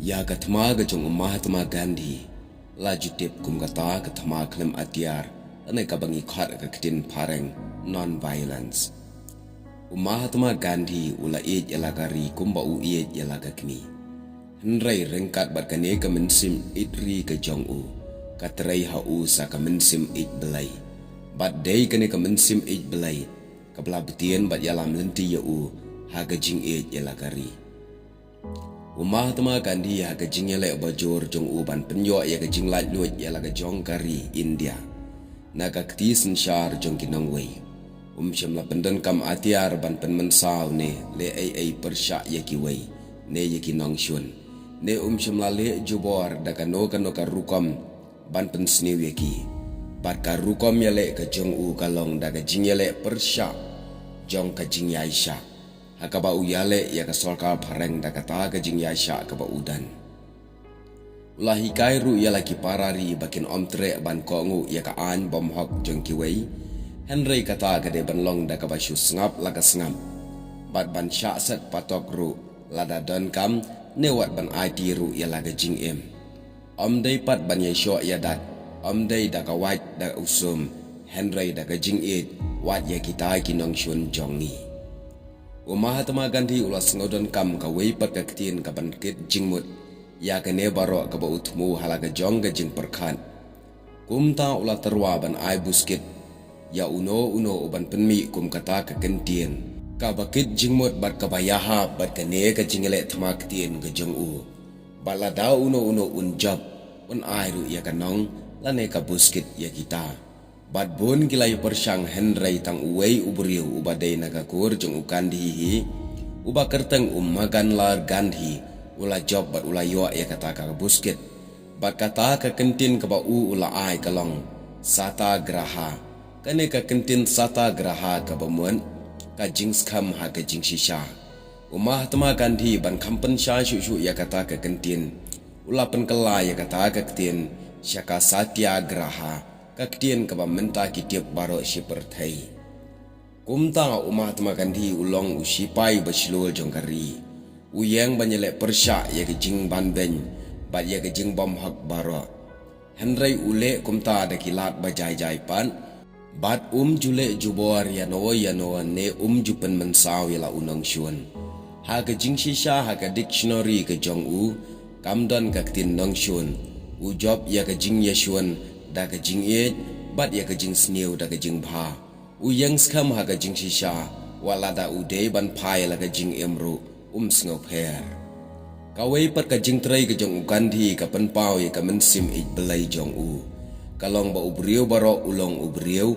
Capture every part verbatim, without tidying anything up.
Ïa ka thma ka jong u Mahatma Gandhi la ju tip kum kata ka thma khlem atiar, lane kaba ngi khot ka ktien phareng non-violence. U Mahatma Gandhi u la ïeit ïa la ka ri kumba u ïeit ïa la ka kmie. Hynrei ryngkat bad kane ka mynsiem ïeit ri ka jong u, ka trei ha u sa ka mynsiem ïeit Blei. Bad dei kane ka mynsiem ïeit Blei kaba la btien bad ïalam lynti ïa u ha ka jingïeit ïa la ka ri. U Mahatma Gandhi ha ka jingïaleh bajur jong u ban pynïoh ïa ka jinglaitluid ïa la ka jong ka ri India na ka kti synshar jong ki nongwei, um shym la pyndonkam atiar ban pynmynsaw ne leh ei ei pyrshah ïa kiwei ne ïa ki nongshun, ne um shym la leh jubor da kano kano ka rukom ban pynsniew ïa ki. Bad ka rukom ïaleh ka jong u ka long da ka jingïaleh pyrshah jong ka jingïaishah, ha kaba u ïaleh ïa ka sorkar phareng da kata ka jingïaishah kaba u don. U la hikai ruh ïa la ki para ri ba kin ym treh ban kohnguh ïa ka aiñ bymhok jong kiwei. Hynrei kata ka dei ban long da kaba shu sngap la ka sngap, bad ban shah set patok ruh lada donkam, ne wat ban aiti ruh ïa la ka jingim. Ym dei pat ban ïashoh ïadat, ym dei da ka wait da u sum, hynrei da ka jingïeit wat ïa kita ki nongshun jong ngi. U Mahatma Gandhi u la sngewdonkam kawei pat ka ktien kaban kit jingmut ïa kane baroh kaba u thmu ha la ka jong ka jingpyrkhat. Kumta u la tyrwa ban ai buskit ïa uno uno uban pynmih kum kata ka kyntien kaba kit jingmut bad kaba ïahap bad kane ka jingïaleh thma ktien ka jong u. Bad lada uno uno un jop, un ai ruh ïa ka nong lane ka buskit ïa kita. Bad bun ki la ïa pyrshang, hynrei tang uwei u briew uba dei na ka kur jong u Gandhi hi, uba kyrteng u Mohanlal Gandhi, u la jop bad u la ïoh ïa kata ka buskit. Bad kata ka kyntien kaba u u la ai ka long satyagraha. Kane ka kyntien satyagraha kaba mut ka jingskhem ha ka jingshisha. U Mahatma Gandhi ban kham pynshai shuh shuh ïa kata ka kyntien, u la pynkylla ïa kata ka ktien sha ka satyagraha, ka ktien kaba mynta ki tip baroh shi pyrthei. Kumta u Mahatma Gandhi u long u shipai ba shlur jong ka ri. U ïeng ban ïaleh pyrshah ïa ka jingbanbeiñ bad ïa ka jingbymhok baroh. Hynrei u leh kumta da ki lad ba jai jai pat. Bad um ju leh jubor ïano ïano ne um ju pynmynsaw ïa la u nongshun. Ha ka jingshisha ha ka dictionary ka jong u, kam don ka ktien nongshun. U jop ïa ka jingïashun da ka jingïeit bad ïa ka jingsniew da ka jingbha. U ïeng skhem ha ka jingshisha, wat lada u dei ban phai la ka jingim ruh, um sngewpher. Kawei pat ka jingtrei ka jong u Gandhi ka pynpaw ïa ka mynsiem ïeit Blei jong u. Ka long ba u briew baroh u long u briew,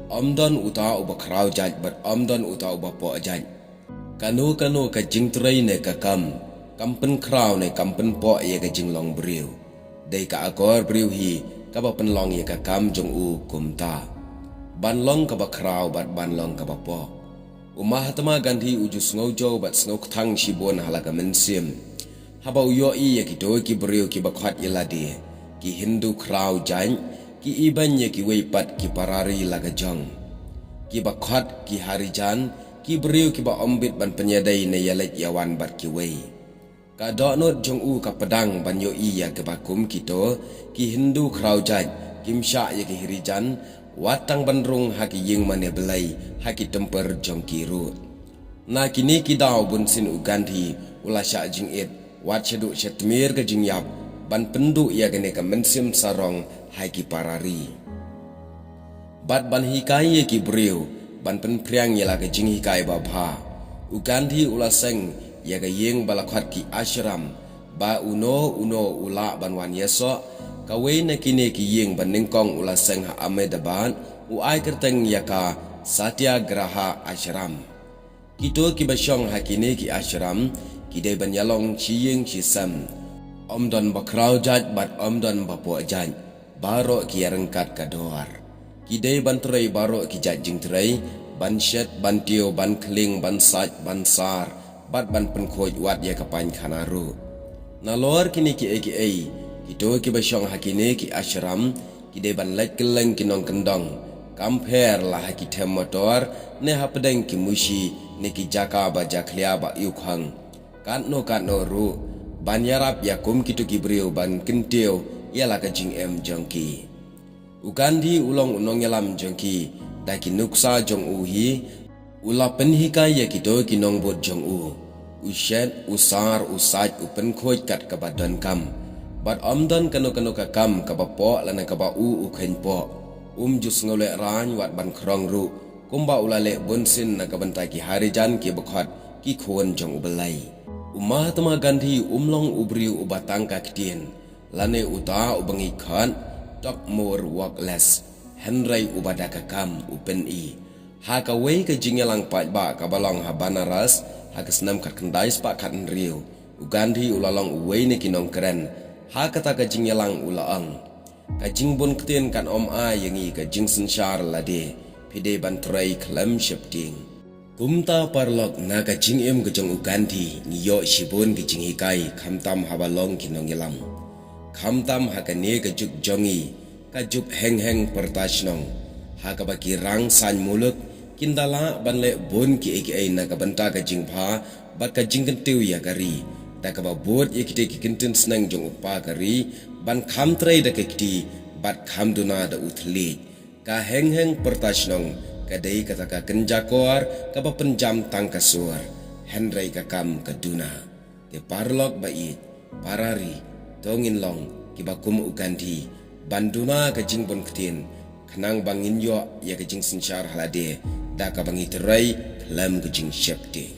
ym don uta uba khraw jait bad ym don uta uba poh jait. Kano kano ka jingtrei ne ka kam, kam pynkhraw ne kam pynpoh ïa ka jinglong briew. Dei ka akor briew hi kaba pynlong ïa ka kam jong u kumta. Ban long kaba khraw bad ban long kaba poh. U Mahatma Gandhi u ju sngewjew bad sngewkthang shibun ha la ka mynsiem. Haba u ïohi ïa kito ki briew kiba khot ïa lade ki Hindu khraw jait, ki ibeiñ ïa kiwei pat ki para ri la ka jong. Kiba khot ki Harijan, ki briew kiba ym bit ban pynïadei ne ïaleit ïawan bad kiwei. Ka dohnud jong u ka pdang ban ïohi ïa kiba kum kito ki Hindu khraw jait, kim shah ïa ki Harijan, wat tang ban rung ha ki ïing mane Blei, ha ki templ jong ki ruh. Na kine ki daw bunsien u Gandhi u la shah jingit, wat shaduh shatmir ka jingïap, ban pynduh ïa kane ka mynsiem sarong ha ki para ri. Bad ban hikai ïa ki briew ban pynphriang ïa la ka jinghikai babha. U Gandhi u la seng ïa ka ïing ba la khot ki ashram, ba uno uno u lah ban wan ïasoh. Kawei na kine ki ïing ba nyngkong u la seng ha Ahmedabad, u ai kyrteng ïa ka Satyagraha Ashram. Kito kiba shong ha kine ki ashram ki dei ban ïalong shi ïing shi sem. Ym don ba khraw jait bad ym don ba poh jait, baroh ki ïaryngkat ka dor. Ki dei ban trei baroh ki jait jingtrei, ban shet, ban tiew, ban khlieng, ban sait, ban sar, bad ban pynkhuid wat ïa ka painkhana ruh. Nalor kine kiei kiei, kito kiba shong ha kine ki ashram ki dei ban leit kylleng ki nongkyndong, kam pher la ha ki them motor, ne hapdeng ki mushi, ne ki jaka ba jakhlia ba ïukhang. Katno katno ruh, ban ïarap ïa kum kito ki briew ban kyntiew ïa la ka jingim jong ki. U Gandhi u long u nongïalam jong ki, da ki nuksa jong u hi, u la pynhikai ïa kito ki nongbud jong u. U shet, u sar, u sait, u pynkhuid kat kaba donkam. Bad ym don kano kano ka kam kaba poh lane kaba u u kheiñ poh. Um ju sngewleh rain wat ban khrong ruh, kumba u la leh bunsien na ka bynta ki Harijan ki bakhot ki khun jong u Blei. U Mahatma Gandhi um long u briew uba tang ka ktien, lane uta uba ngi khot, tok mur workless, hynrei uba da ka kam u pyni. Ha kawei ka jingïalang paidbah kaba long ha Banaras, ha ka snem khatkhyndai spah khathynriew, u Gandhi u la long uwei na ki nongkren. Ha kata ka jingïalang u la ong, ka jingbun ktien kan ym ai ïa ngi ka jingsynshar lade, phi dei ban trei khlem sheptieng. Kumta paralok, na ka jingim ka jong u Gandhi ngi ïoh shibun ki jinghikai, khamtam haba long ki nongïalam, khamtam ha kane ka juk jong ngi, ka juk heng heng pyrta shnong, ha kaba ki rang saiñ muluk kin da lah ban leh bun kiei kiei na ka bynta ka jingbha bad ka jingkyntiew ïa ka ri, da kaba bud ïa kitei ki kyntien sneng jong u kpa ka ri, ban kham trei da ka kti bad kham duna da u thylliej. Ka heng heng pyrta shnong ka dei kata ka kynja kor kaba pynjam tang ka sur, hynrei ka kam ka duna. Te paralok ba ïeit, para ri, to ngin long kiba kum u Gandhi, ban duna ka jingbun ktien, khnang ba ngin ïoh ïa ka jingsynshar ha lade, da kaba ngi trei khlem ka jingsheptieng.